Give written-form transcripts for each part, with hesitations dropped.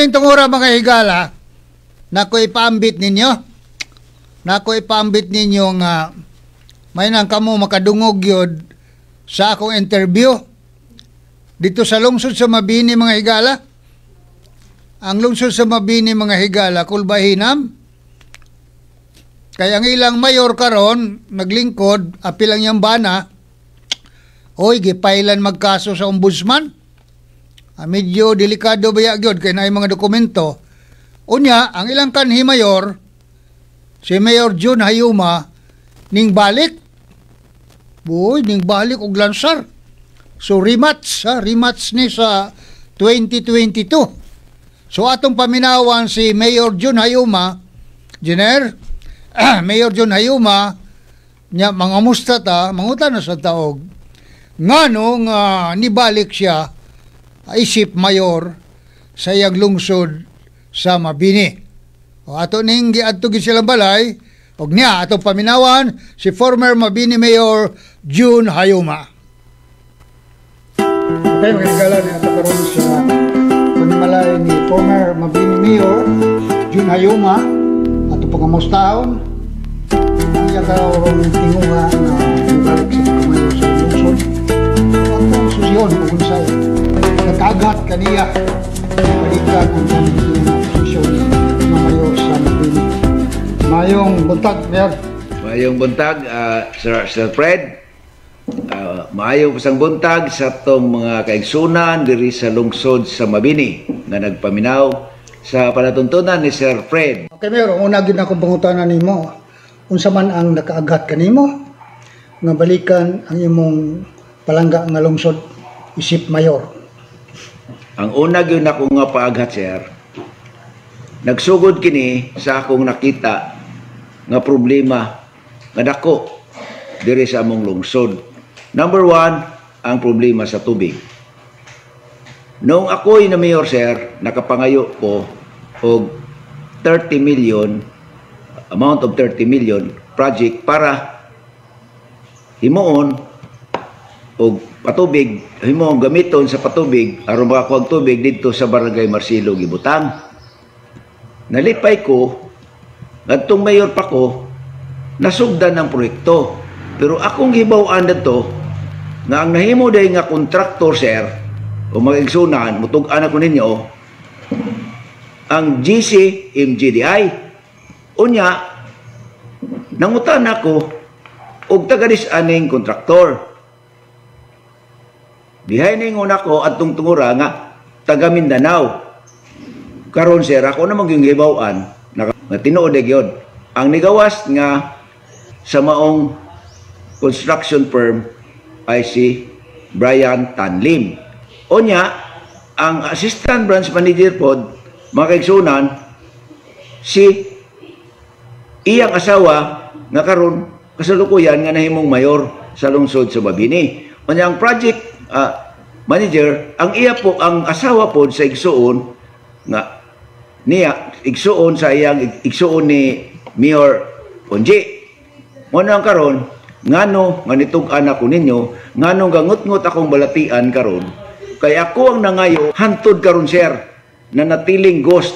Aning tungura, mga higala, nako ipaambit ninyo. Nako ipaambit ninyo nga may nang kamo makadungog yun sa akong interview dito sa lungsod sa Mabini, mga higala. Ang lungsod sa Mabini, mga higala, kulbahinam. Kaya ang ilang mayor karon naglingkod, apil ang iyang bana, oy, gipailan magkaso sa ombudsman. Ah, medyo delikado ba gyud kay naay mga dokumento. Unya, ang ilang kanhi mayor, si Mayor June Hayuma, ning balik. Boy, ning balik og lansar. So rematch, ha, rematch ni sa 2022. So atong paminawan si Mayor June Hayuma, Jener, Mayor June Hayuma, nya mangamusta ta, mangutan na sa taog. Ngano nga nibalik siya isip mayor sa iyang lungsod sa Mabini? O ato ning giadto gid silang balay og niya atong paminawan si former Mabini Mayor June Hayuma. Okay, mga higala, ni ato karon sa panimalay ni former Mabini Mayor June Hayuma. Ato pangamustahon ang iyang karong tinguha nga nibalik sa pagkamayor sa lungsod. Atong susyon kung unsay nakagat kaniya balikan ang kanang iyang posisyon nga mayor sa Mabini. Mayong buntag, Mayor. Maayong buntag, Sir Fred. Maayong pasang buntag sa atong mga kaigsunan diri sa lungsod sa Mabini nga nagpaminaw sa palatuntunan ni Sir Fred. Okay, Mayor, ang una gyud akong pangutana nimo, unsa man ang nakaaghat kanimo nga balikan ang imong palangga nga lungsod isip mayor? Ang una gyud nako nga paaghat, sir, nagsugod kini sa akong nakita nga problema nga dako diri sa among lungsod. Number one, ang problema sa tubig. Noong ako'y na mayor, sir, nakapangayo ko og 30 million, amount of 30 million project para himuon og patubig, himuon gamiton sa patubig aron makakuha og tubig didto sa Barangay Marcelo Gibutang. Nalipay ko ngadtong mayor pa ko, nasugdan ang proyekto. Pero akong hibaw-an didto nga ang nahimo day nga kontraktor, sir, o mga igsunan, mutug-an ako ninyo ang GC MGDI. Unya, nangutan ako og taga-dis aning kontraktor. Dihay ningon ako adtong tungura nga taga Mindanao. Karon, sir, ako namang yung hibaw-an nga tinuod gyud. Ang nigawas nga sa maong construction firm ay si Brian Tanlim. Unya, ang assistant branch manager pod, mga kaigsunan, si iyang asawa nga karon kasalukuyan nga nahimong mayor sa lungsod sa Mabini. Unya, ang project manager, ang iya po ang asawa pod sa igsuon nga niya, igsuon sa iyang igsuon ni Mayor Ponji. Mo na ang karon ngano nga nitug-an ako ninyo, ngano gangutngot akong balatian karon, kay ako ang nangayo hantod karon, sir, na natiling ghost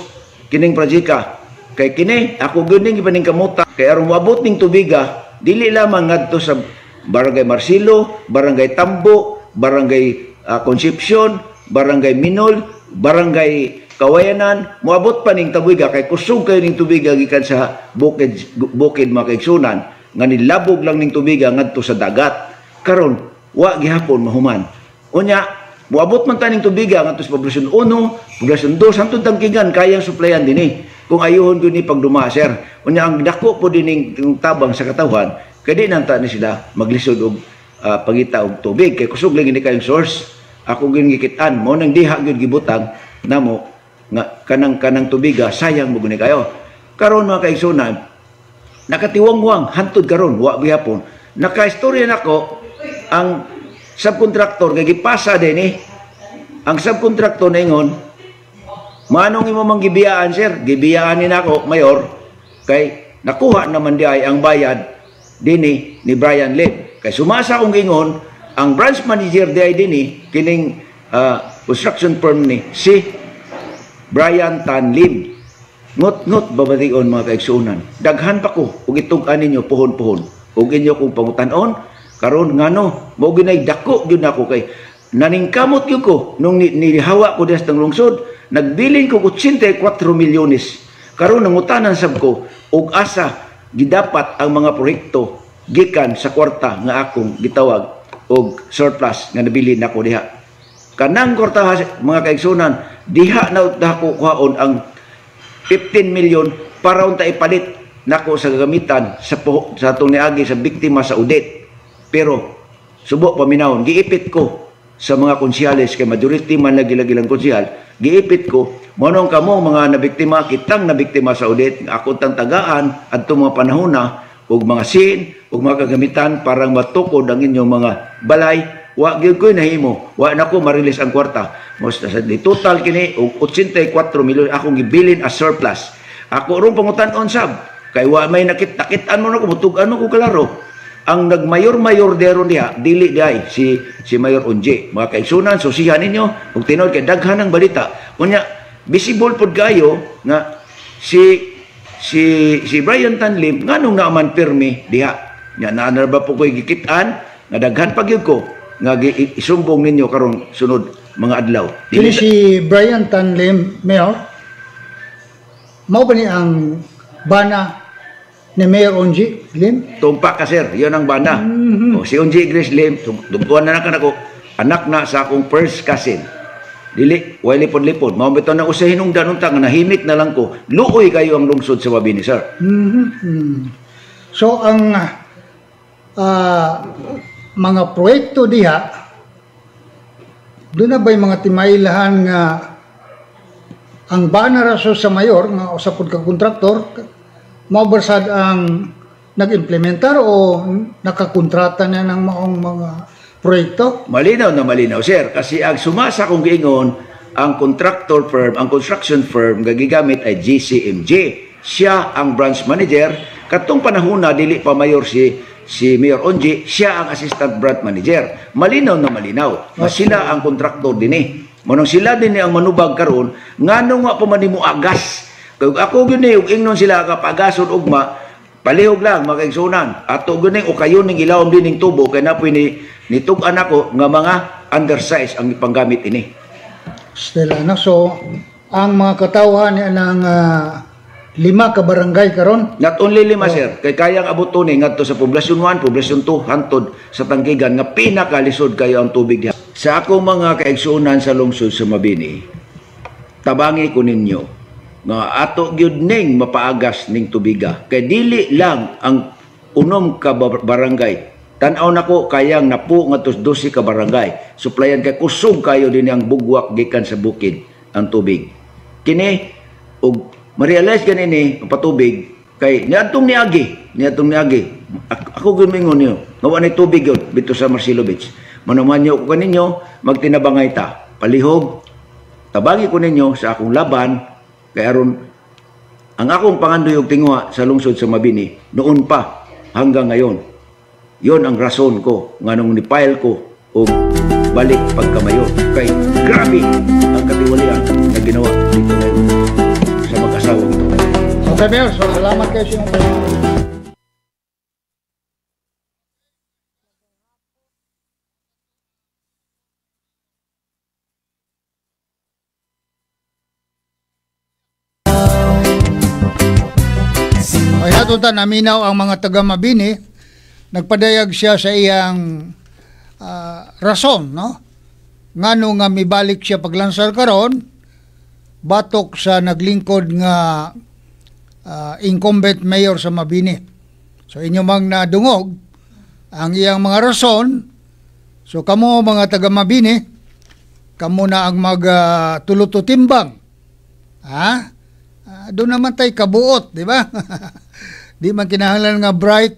kining projeka, kay kini ako gyud ning kamuta kay aron moabot ning tubiga dili lamang ngadto sa Barangay Marcelo, Barangay Tambo, Barangay Concepcion, Barangay Minol, Barangay Kawayanan, moabot pa ning tubiga kay kusog kayo ning tubiga gikan sa bukid bukid, mga kaigsunan, nga nilabog lang ning tubiga ngadto sa dagat. Karon wa gihapon mahuman. Unya, moabot man ta ning tubiga ngadto sa Poblasyon 1, Poblasyon 2, hantod Tangkigan, kayang suplayan dinhi. Kung ayuhon gyud ni pagduma, sir. Unya, ang dako po dining tabang sa katawhan kay di nanta ni sila maglisod og pangita og tubig kay kusog lang ini kayong source. Ako gyud gikitaan mo nang diha gyud gibutang namo nga kanang kanang tubiga sayang mo guni kayo. Karon, mga kaigsunan, nakatiwangwang hantod karon wa gihapon. Nakaistorya nako ang subcontractor kay gipasa din eh. Ang subcontractor ningon, "Manong imo mang gibiyaan, sir?" "Gibiyaan ni nako, mayor, kay nakuha naman di ay ang bayad dinhi ni Brian Lim." Kay sumasa akong gingon, ang branch manager di ay dinhi kining construction firm ni si Brian Tan Lim. Ngot-ngot babation, mga kaigsuonan. Daghan pa ko ug itug-an ninyo puhon-puhon. Ug inyo kong pangutan-on karon ngano mao ginay dako gyud nako kay naningkamot gyud ko nung nihawa ko diha sa lungsod, nagbilin ko 84 milyones. Karon nangutanan sab ko og asa gidapat ang mga proyekto gikan sa kwarta nga akong gitawag og surplus nga nabilin nako diha. Kanang kwarta, mga kaigsunan, diha na ko kuhaon ang 15 million para unta ipalit nako sa gagamitan sa atong niagi sa biktima sa Odette. Pero subo paminawon, giipit ko sa mga konsyales kay majority man lagi lagi lang konsyal, giipit ko mo nung kamo mga nabiktima, kitang nabiktima sa Odette, ako tang tagaan adto mga panahona og mga sin ug mga kagamitan parang matukod ang inyong mga balay. Wa gyud ko'y nahimo, wa na ko ma-release ang kwarta. Most sa di total kini og 84 milyon akong gibilin as surplus. Ako rong pangutan-on sab kay wa may nakit-nakitan mo na ko, mutug-an mo ko klaro. Ang nagmayor-mayor deron diha dili diay si si Mayor Onje. Mga kaigsunan, susihan ninyo ug tinuod kay daghan ang balita. Unya visible pod kayo nga si si si Brian Tan Lim nganong naaman pirmi diha. Nya naa na ba po ko'y gikit-an nga daghan pa gyud ko nga isumbong ninyo karon sunod mga adlaw. Kini si Brian Tan Lim, Mayor, mao ba ni ang bana ni Mayor Onji Lim? Tumpak ka, sir, yun ang bana. O, si Onji Grace Lim, tugtuan na nako, anak na sa akong first cousin. Dili, way lipod-lipod. Mao bitaw na usay hinungdan unta nga nahimik na lang ko. Luoy kayo ang lungsod sa Mabini, sir. So ang mga proyekto diha, doon na ba'y mga timailahan nga ang bana raso sa mayor nga usa pud ka kontraktor mao barsad ang nag-implementar o nakakontrata na ng maong mga proyekto? Malinaw na malinaw, sir. Kasi ang sumasa kong giingon, ang contractor firm, ang construction firm nga gigamit ay GCMJ. Siya ang branch manager. Katong panahon na dili pa mayor si si Mayor Onji, siya ang assistant branch manager. Malinaw na malinaw nga sila ang kontraktor dinhi. Manong sila dinhi ang manubag karon, ngano nga pa man nimo agas? Kay ako gyud ni ug ingnon sila kapagason ugma, palihog lang, mga kaigsunan. Ato gyud ning o kayo ning ilawom din ning tubo kay napoy ni nitug-an ako nga mga undersize ang ipanggamit ini. Stella, no? So, ang mga katawhan niya ng 5 ka barangay karon. Not only 5, sir, kay kayang abot ni ngadto sa Poblasyon 1, Poblasyon 2, hantod sa Tangkigan nga pinakalisod kayo ang tubig diha. Sa akong mga kaigsuonan sa lungsod sa Mabini, tabangi ko ninyo nga ato gyud ning mapaagas ning tubiga. Kay dili lang ang 6 ka barangay. Tan-aw nako kayang napo ngadto 12 ka barangay. Suplayan kay kusog kayo dinhi ang bugwak gikan sa bukid ang tubig. Kini og ma-realize ganini ang patubig kay niadtong niagi, niadtong niagi. Ako gyud moingon niyo, nga wa nay tubig gyud dito sa Marcelo Beach. Manumanyo ko kaninyo, magtinabangay ta. Palihog, tabangi ko ninyo sa akong laban kay aron ang akong pangandoy og tinguha sa lungsod sa Mabini noon pa hanggang ngayon. Yon ang rason ko nganong ni-file ko og balik pagkamayor kay grabe ang katiwalian na ginawa dito ngayon sa mag-asawang ito. Okay, Mayor. So, salamat kayo sa inyong panahon. Ay, ato ta naminaw ang mga taga Mabini. Nagpadayag siya sa iyang rason, no? Ngano nga mibalik siya paglansar karon batok sa naglingkod nga incumbent mayor sa Mabini. So inyo mang nadungog ang iyang mga rason. So kamo mga taga Mabini, kamo na ang mag tuluto-timbang. Ha? Doon naman tayo kabuot, di ba? Di man kinahanglan nga bright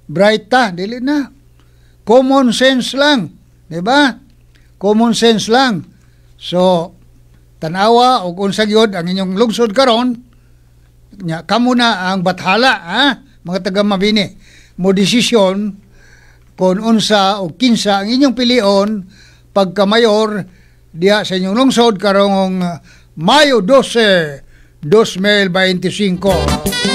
bright ta, dili na. Common sense lang, di ba? Common sense lang. So tanawa og unsa gyud ang inyong lungsod karon, nya kamo na ang bathala, ha? Mga taga Mabini. Mo desisyon kon unsa o kinsa ang inyong pilion pagka mayor diha sa inyong lungsod karong Mayo 12, 2025.